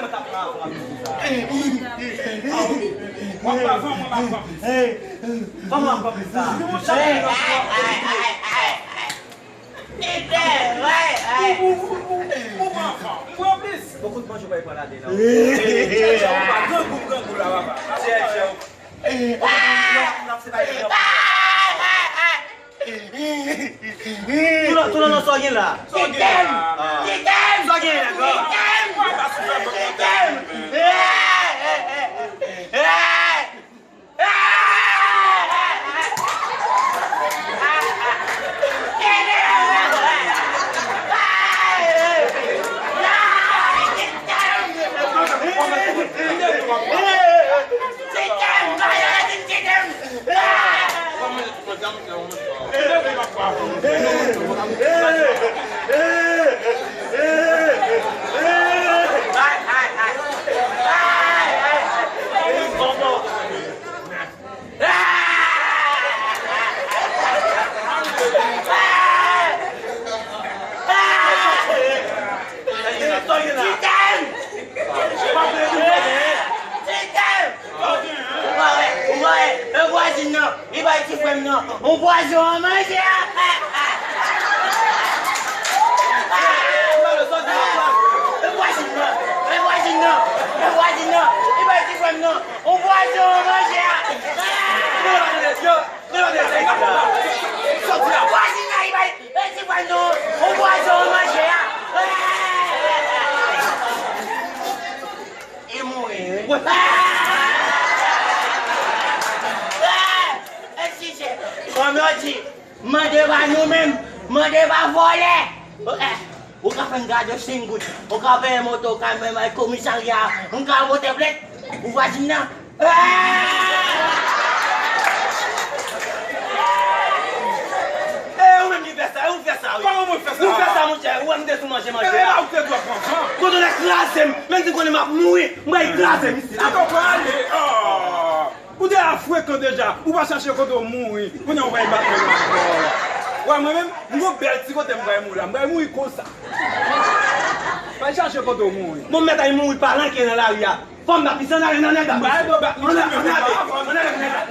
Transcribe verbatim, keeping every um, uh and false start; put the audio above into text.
Mwen pa van, mwen pa van. Kòman w ap konprann sa? Ou, ou, ou, ou, ou pran anfan. Ou pran plis. Bokou de manjè pa pran ladan non. Ou pa grangou, grangou la, papa. Chè, chè. Toulan, toulan, non, sa w gen la? Sa w gen la? Sa w gen la, nèg? Ou pa wè, ou pa wè, e vwazin nan, li bay ti frè m nan yon pwazon an manje a. E vwazin nan, e vwazin nan, e vwazin nan, li bay ti frè m nan yon pwazon an manje a. Vwazin nan, li bay e ti frè m nan yon pwazon an manje a. Li mouri, wi. Kòm yo di, mande pa nou menm, mande pa vòlè. Ou ka fè n gade senk goud, ou ka peye moto, ou ka menm al komisarya, ou ka pote plent pou vwazin nan. E ou menm ki fè sa, e ou fè sa, wi. Kòman mwen fè sa? Ou fè sa, monchè, ou wè m te sou manje, manje a. Ou te dwe pran van. Kote w kraze m, menm si konnen m ap mouri, m bay kraze m isi la. Ou te a frekan deja, ou pa chache kote w mouri. Kounye a ou bay bat mwen ankò. Wè mwen menm, m gon bèl ti kote m bay mouri la, m bay mouri konsa. Pa chache kote w mouri. Bon, m mèt al mouri palanke nan lari a. Fò m bat li, ann ale nan nèg la. Ann ale, ann ale, ann ale, ann ale, ann ale.